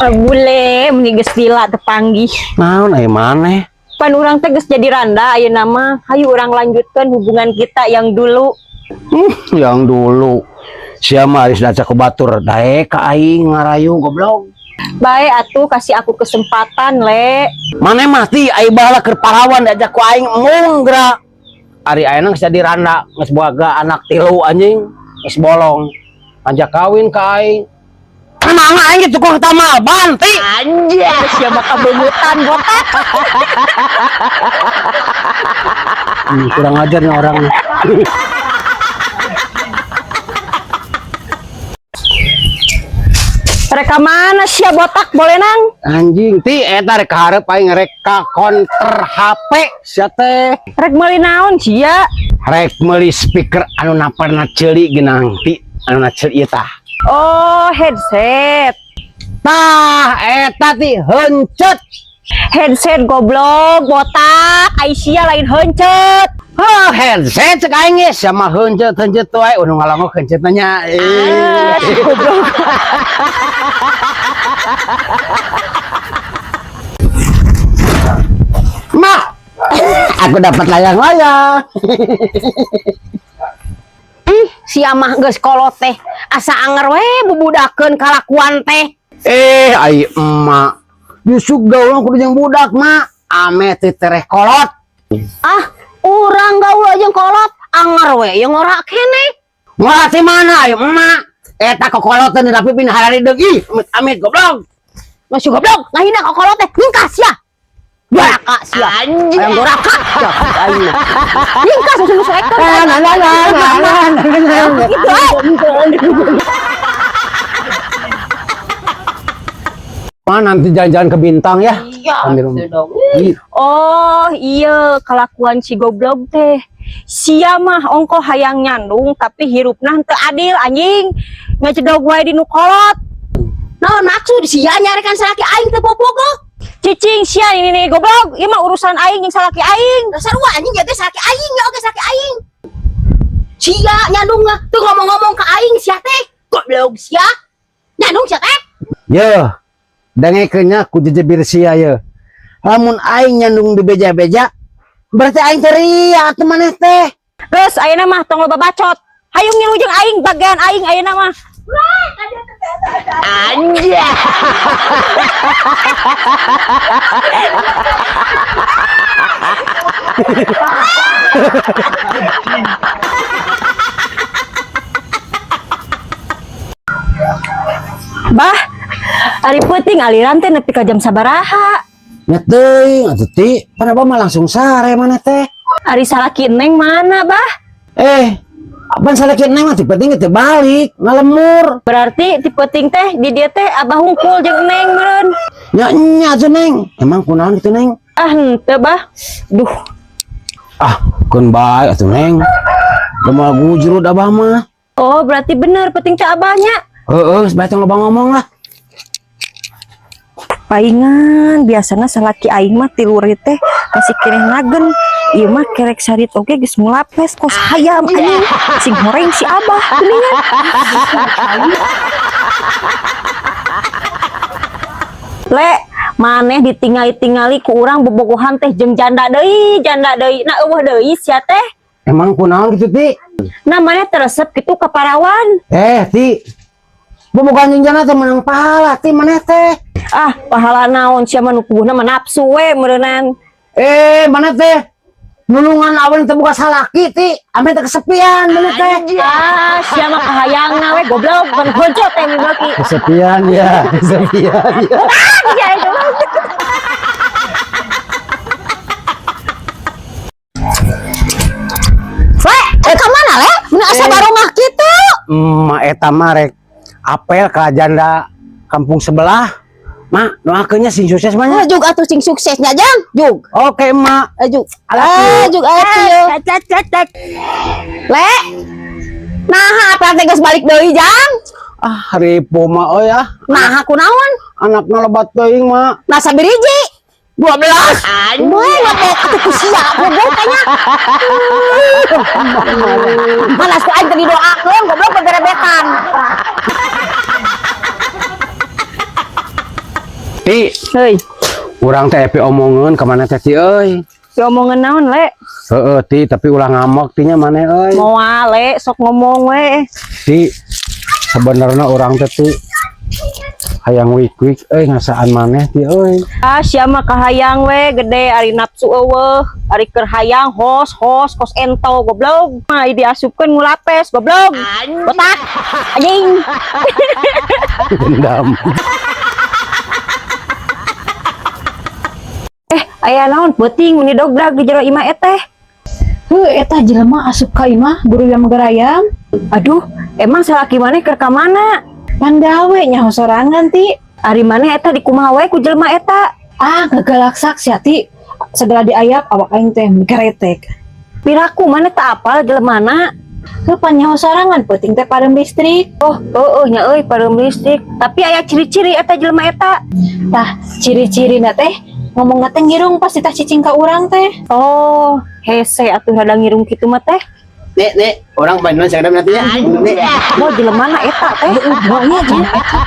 Bule, meni geus lila teu panggih. Naon aya maneh? Pan urang teh geus jadi randa ayeuna mah. Hayu urang lanjutkan hubungan kita yang dulu. Yang dulu. Sia mah aris daca ku batur daek ka aing ngarayu, goblok. Bae atuh, kasih aku kesempatan, Le. Maneh mah ti ai baheula keur pahlawan diajak ku aing embung geura. Ari ayeuna geus jadi randa, geus boga anak tilu anjing, geus bolong. Ngajak kawin ka aing. Emang aing ge tukang tamal ban, Ti. Anjir, sia mah kabeungutan, botak. Kurang ajar nih orang nih. Rek ka mana sia, botak boleh nang? Anjing, Ti, eta rek hareup aing rek ka konter HP sia teh. Rek meuli naon sia? Rek meuli speaker anu naparna ceuli geunang, Ti, anu na ceuli ieu tah. Oh, headset. Tah, eta, Ti, heuncet. Headset, goblok, botak. Ai sia lain heuncet. Hah, headset cek aing ge sia mah heuncet heuncet wae anu ngalangok heuncet nanya. Ah, si goblok. Mak, aku dapat layang-layang. Sia mah geus kolot teh asa anger we bubudakeun kalakuan teh. Eh, ai emak. Justru gaul kudu jeung budak, Mak. Ame teu tereh kolot. Ah, urang gaul jeung kolot anger we yang ngora keneh. Ngora ti mana ai emak? Eta kokoloteun tapi pin hararideung ih, amit-amit goblok. Masih goblok ngahina kokolot teh, ningkas sia. Doraka sia. Hayang doraka sia aing mah. Ningkas langsung musuekeun. Nah, nah, nah, nah, nah, nah, nah. Gitu eh. Ma, nanti jalan-jalan ke Bintang ya. Iya, Ambil. dong. Ih, Oh, iya kelakuan si goblok teh. Sia mah ongko hayang nyandung tapi hirupna teu adil, anjing. Ngecedog wae di nu kolot. Naon maksud sia nyarekan salaki aing teu bobogoh? Cicing sia ini nih, goblok. Ieu mah urusan aing jeung salaki aing. Dasar wa anjing jadi salaki aing ya oge salaki aing. Sia nyandung teu ngomong-ngomong ka aing sia teh. Goblok sia. Nyandung sia teh. Ye, dengekeun nya ku jejebir sia ye. Lamun aing nyandung di beja-beja, berarti aing teh ria atuh maneh teh. Geus ayeuna mah tong loba bacot. Hayu ngilu jeung aing bagian aing ayeuna mah. Anjir. Bah, ari peuting aliran teh nepi ka jam sabaraha? Nya teuing atuh, Ti, pan abah mah langsung sare maneh teh. Ari salaki Neng mana, Bah? Eh, apaan salaki Neng mah ti penting teh balik, ngalemur. Berarti ti peuting teh di dieu teh Abah hungkul jeung Neng meureun. Nya nya atuh, Neng. Emang kunaon kitu, Neng? Ah, henteu, Bah. Duh, Ah, keun bae atuh, Neng. Da moal gujrud abah mah. Oh, berarti bener peuting teh abahnya. Heeh, geus bae tong loba ngomong lah. Paingan biasana salaki aing mah tiluri teh masih keneh nagen. Ieu mah kerek sarit oge geus mulapes kos hayam anjing. Sing horeng si Abah geuningan. Le, maneh ditingali-tingali ku urang bobogohan teh jeung janda deui, janda deui. Nah, eueuh deui sia teh. Emang kunaon kitu, Ti? Nah, maneh teresep kitu ka parawan. Eh, Ti. Bobogohan jeung janda teh menang pahala, Ti, maneh teh. Ah, pahala naon sia mah nu puguhna mah nafsu we meureunan. Eh, maneh teh nulungan awewe teu boga salaki, Ti. Ame teh kesepian maneh teh. Ah, sia mah kahayangna we, goblok, bukan heuncet teh mibeuki. Kesepian ya, kesepian ya. Iya itu. Le, ka mana, Le? Mun asa barongah kitu. Emak eta mah rek apel ka janda kampung sebelah. Mak, doakeun nya sing sukses mah nya. Jug atuh sing suksesnya, Jang. Jug. Oke, Mak. Jug. Ah, jug atuh yo. Cat cat cat. Le. Nah, apa teh geus balik deui, Jang? Ah, ripuh mah euy ah. Nah, kunaon? Anakna lebat teuing, Mak. Nah, sabiriji. 12. Wah, ngapok atuh ku sia goblok kayaknya. Malas ku aing teh didoakeun goblok beberebetan. Ti, Heuy, urang teh epi omongeun ka maneh teh, Ti euy. Diomongeun naon, Le? Heeh, Ti, tapi ulah ngamuk ti nya maneh euy. Moal, Le, sok ngomong we. Ti, sebenarnya urang teh, Ti, hayang wik-wik euy ngasaan maneh, Ti euy. Ah, sia mah kahayang we gede ari nafsu euweuh, ari keur hayang hos hos kos ento goblok. Mah diasupkeun ngulapes goblok. Botak. Anjing. Dendam. Eh, aya naon peuting meni dogdag di jero imah eteh. Heuh, eta jelema asup ka imah guru yang gerayang. Aduh, emang salaki maneh keur ka mana? Pandawe nyaho sorangan, Ti. Ari maneh eta dikumaha wae ku jelema eta? Ah, ngagalaksak sia, Ti. Segera diayap awak aing teh geretek. Piraku maneh tak apal jelemana? Heuh, pan nyaho sorangan peuting teh pareum listrik. Oh, heueuh nya euy pareum listrik. Tapi aya ciri-ciri eta jelema eta. Tah, ciri-cirina teh ngomong teh ngirung pasti tah cicing ka urang teh. Oh, hese atuh rada ngirung kitu mah teh. Nek, nek, orang main duluan sekarang nanti ya. Nek. Mau jelemana eta teh? Heuh, nya jelema eta.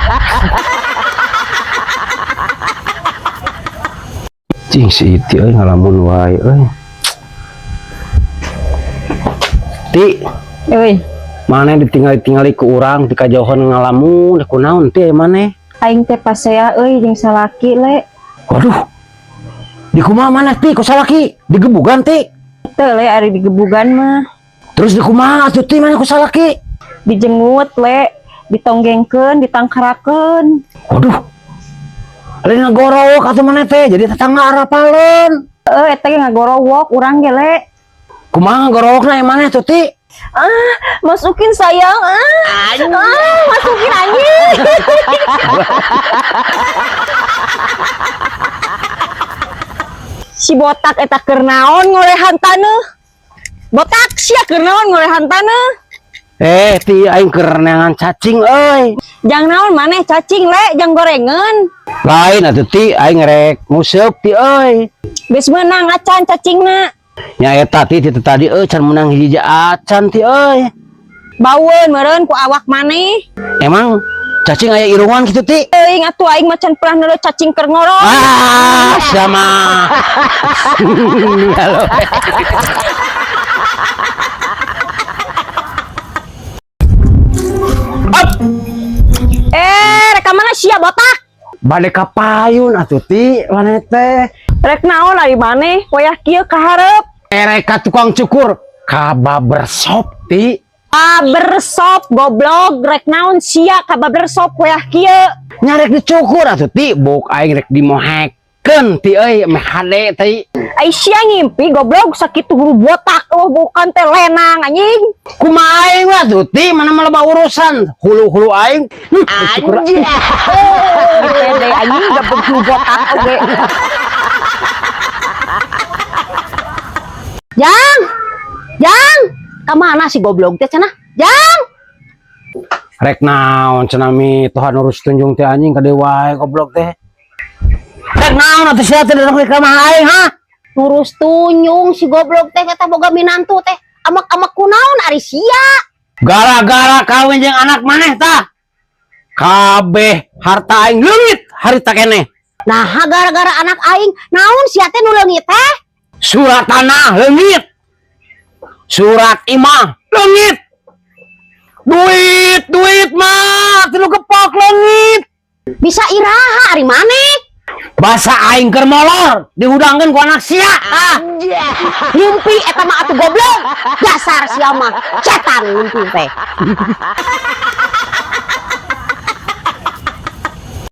Cing si Iti euy ngalamun wae euy. Ti, Euy, maneh ditinggali-tingali ku urang ti kajauhan ngalamun kunaon ti maneh? Aing teh pasea euy jeung salaki, Le. Waduh. Di kumaha maneh, Ti, ku salaki? Digebugan, Ti? Teu, Le, ari digebugan mah. Terus di kumaha atuh, Ti, maneh ku salaki? Dijengut, Le, ditonggengkeun, ditangkarakeun. Waduh. Lain ngagorowok atuh maneh teh, jadi tetangga arapaleun. Heuh, eta ge ngagorowok urang ge, Le. Kumaha ngagorowokna maneh tuh, Ti? Ah, masukin sayang. Ah, ah, masukin anjing. Si botak eta keur naon ngolehan taneuh? Botak sia keur naon ngolehan taneuh? Eh, Ti, aing keur neangan cacing euy. Jang naon maneh cacing, Le, jang gorengan. Lain atuh, Ti, aing rek nguseup, Ti euy. Geus meunang acan cacingna. Nya eta, Ti, ti tadi euy can meunang hiji acan, Ti euy. Baueun meureun ku awak maneh. Emang cacing aya irungan gitu, Ti? Teuing atuh aing mah can pernah neuleuh cacing keur ngorok. Ah, sama. Halo. Up. Eh, rek ka mana sia botak? Bade ka payun atuh, Ti, maneh teh. Rek naon ari maneh wayah kieu ka hareup? Erek ka tukang cukur ka barbershop, Ti. Barbershop goblok, rek naon sia ka barbershop wayah kieu? Nya rek dicukur atuh, Ti, buk aing rek dimohekeun, Ti euy, meh hade, Ti. Ai sia ngimpi goblok sakitu hulu botak oh bukan teh lenang anjing. Kumaha aing mah atuh, Ti, mana mah loba urusan. Hulu-hulu aing. Dicukur. Pede anjing gabeg hulu botak oge. Jang! Jang! Ka mana si goblok teh cenah? Jang! Rek naon cenah mi Tuhan urus tunjung teh anjing ka deui wae goblok teh. Rek naon atuh sia teh datang ka imah aing, ha? Ngurus tunyung si goblok teh eta boga minantu teh. Amak-amak kunaon ari sia? Gara-gara kawin jeung anak maneh tah. Kabeh harta aing leungit harita keneh. Nah, gara-gara anak aing naon sia teh nu leungit teh? Surat tanah leungit. Surat imah leungit. Duit, duit mah tilu gepok leungit. Bisa iraha ari maneh? Basa aing keur molor dihudangkeun ku anak sia. Ah. Ngimpi eta mah atuh goblok. Dasar sia mah setan ngimpi teh.